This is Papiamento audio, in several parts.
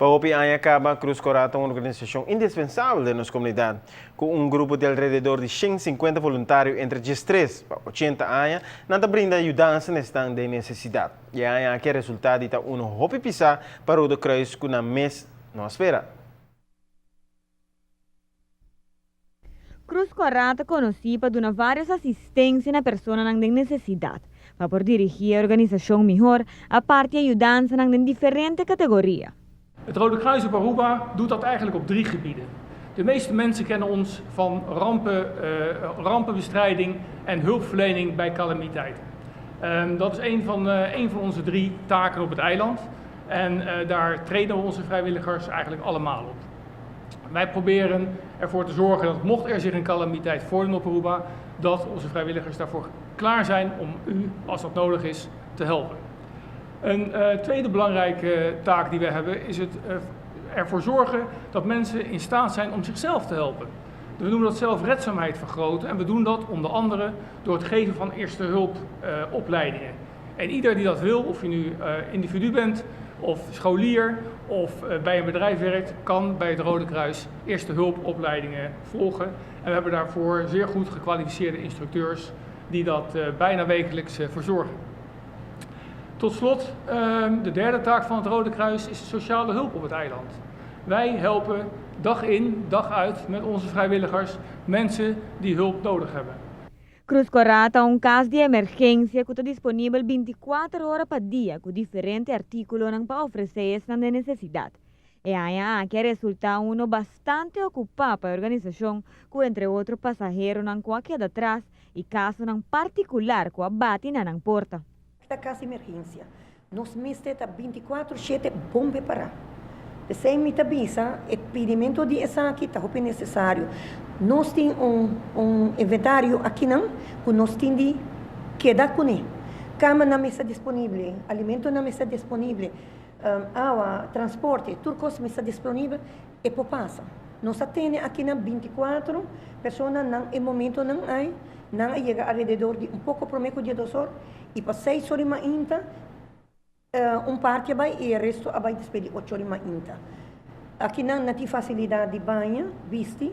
Pa hopi aña kaba, Cruz Cora ta un organisashon indispensabel den nos komunidat. Ku un grupo di alrededor di 150 voluntario entre 13 pa 80 aña, nan ta brinda yudansa na esnan den nesesidat. E aña aki a resultá di ta unu hopi pisá pa Rode Kruis ku nan mes no a spera. Cruz Cora ta konosí pa duna vários asistensia na personanan den nesesidat. Pa por dirigí e organisashon mihor, a parti e yudansanan den diferente kategoria. Het Rode Kruis op Aruba doet dat eigenlijk op drie gebieden. De meeste mensen kennen ons van rampen, rampenbestrijding en hulpverlening bij calamiteiten. Dat is een van onze drie taken op het eiland. En daar trainen we onze vrijwilligers eigenlijk allemaal op. Wij proberen ervoor te zorgen dat mocht er zich een calamiteit voordoen op Aruba, dat onze vrijwilligers daarvoor klaar zijn om u, als dat nodig is, te helpen. Een tweede belangrijke taak die we hebben is het ervoor zorgen dat mensen in staat zijn om zichzelf te helpen. We noemen dat zelfredzaamheid vergroten en we doen dat onder andere door het geven van eerste hulpopleidingen. En ieder die dat wil, of je nu individu bent of scholier of bij een bedrijf werkt, kan bij het Rode Kruis eerste hulpopleidingen volgen. En we hebben daarvoor zeer goed gekwalificeerde instructeurs die dat bijna wekelijks verzorgen. Tot slot, de derde taak van het Rode Kruis is de sociale hulp op het eiland. Wij helpen dag in, dag uit met onze vrijwilligers mensen die hulp nodig hebben. Cruz Cora ta un kas di emergensia ku ta disponibel 24 ora pa dia ku diferente artíkulonan pa ofresé esnan den nesesidat. E aña aki a resultá uno bastante okupá pa e organisashon ku entre otro pasaheronan ku a keda atras i kasonan partikular ku a bati na nan porta. Ta kas di emergensia. Nos mester ta 24/7 bon prepará. P'esei mi ta bisa e pidimentu di esaki ta hopi nesesario. Nos tin un inventario akinan ku nos tin di keda kuné. Kamanan mester disponibel, alimentonan mester disponibel, awa, transporte, tur kos mester disponibel, e por pasa. Nos a tene akinan 24 persona nan e momentonan ei, nan a yega alrededor di un poko promé ku 12 or i pa 6 or di mainta un parti a bai i e resto a bai despues di 8 or di mainta. Akinan nan tin fasilidat di baña, bisti,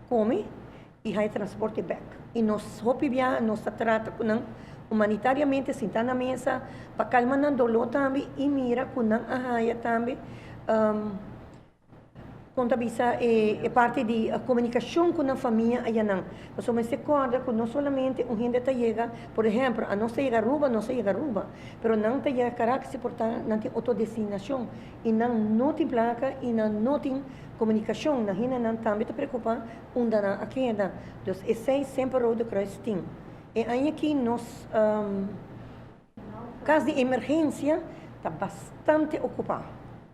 kome i haña transporte bèk. I nos hopi bia nos ta trata ku nan humanitariamente, sinta na mesa pa kalma nan doló tambe i mira ku nan a haña tambe kon ta bisa e parti di komunikashon ku nan famia ayanan. Pasobra mester kòrda ku no solamente un hende ta yega, por ehèmpel, anos ta yega Aruba, nos ta yega Aruba, pero nan ta yega Caracas i por ta nan tin otro destinashon i nan no tin plaka i nan no tin komunikashon. Nan hendenan tambe ta preokupá unda nan a keda. Dus esei semper Rode Kruis tin. E aña aki nos kas di emergensia ta bastante okupá.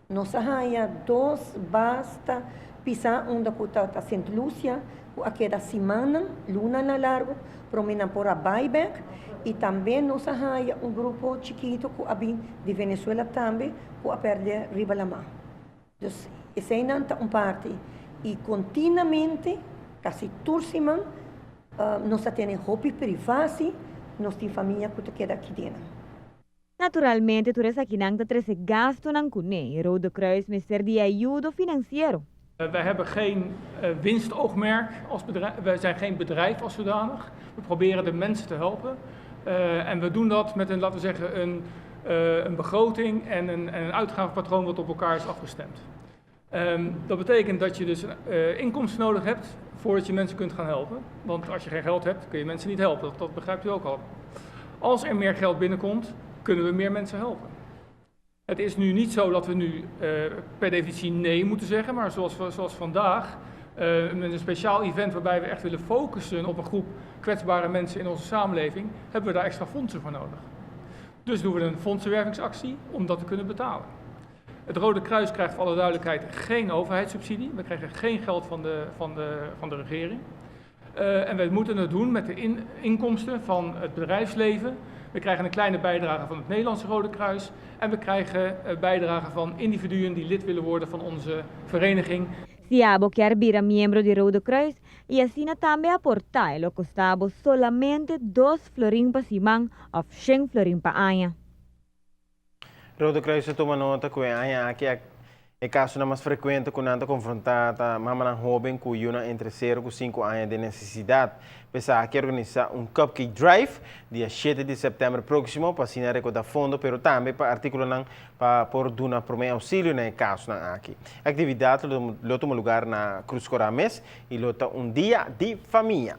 Nos a haña dos basta pisá unda ku ta ta Sint Lucia ku a keda simannan, lunanan largu promé nan por a bai bèk i tambe nos a haña un grupo chikitu ku a bin di Venezuela tambe ku a pèrdè riba lamá. Dus eseinan ta un parti i kontinamente kasi tur siman nos ta tene hopi privasi, nos tin famia ku ta keda aki dena. Naturalmente tur esakinan ta trese gastunan kuné i Rode Kruis mester di ayudo finansiero. Wij hebben geen winstoogmerk als bedrijf. Wij zijn geen bedrijf als zodanig. We proberen de mensen te helpen. En we doen dat met een, laten we zeggen, een begroting en een uitgavenpatroon wat op elkaar is afgestemd. Dat betekent dat je dus inkomsten nodig hebt voordat je mensen kunt gaan helpen. Want als je geen geld hebt, kun je mensen niet helpen. Dat begrijpt u ook al. Als er meer geld binnenkomt, kunnen we meer mensen helpen. Het is nu niet zo dat we nu per definitie nee moeten zeggen, maar zoals vandaag, met een speciaal event waarbij we echt willen focussen op een groep kwetsbare mensen in onze samenleving, hebben we daar extra fondsen voor nodig. Dus doen we een fondsenwervingsactie om dat te kunnen betalen. Het Rode Kruis krijgt voor alle duidelijkheid geen overheidssubsidie. We krijgen geen geld van de regering. En wij moeten het doen met de inkomsten van het bedrijfsleven. We krijgen een kleine bijdrage van het Nederlandse Rode Kruis. En we krijgen bijdragen van individuen die lid willen worden van onze vereniging. Si abo kier bira miembro di Rode Kruis i asina tambe aportá, lo kosta bo solamente 2 florin pa siman òf 100 florin pa aña. Rode Kruis a tuma nota ku e aña aki. E caso mas frecuente cu nan ta confronta ta mamanan hoben cu yiunan entre 0 y 5 aña den necesidad. P'esey a organisa un cupcake drive dia 7 di september proximo pa asina recauda fondo, pero tambe pa articulonan pa por duna prome auxilio na casonan aki. Actividad lo tuma luga na Cruz Cora mes y lo ta un dia di famia.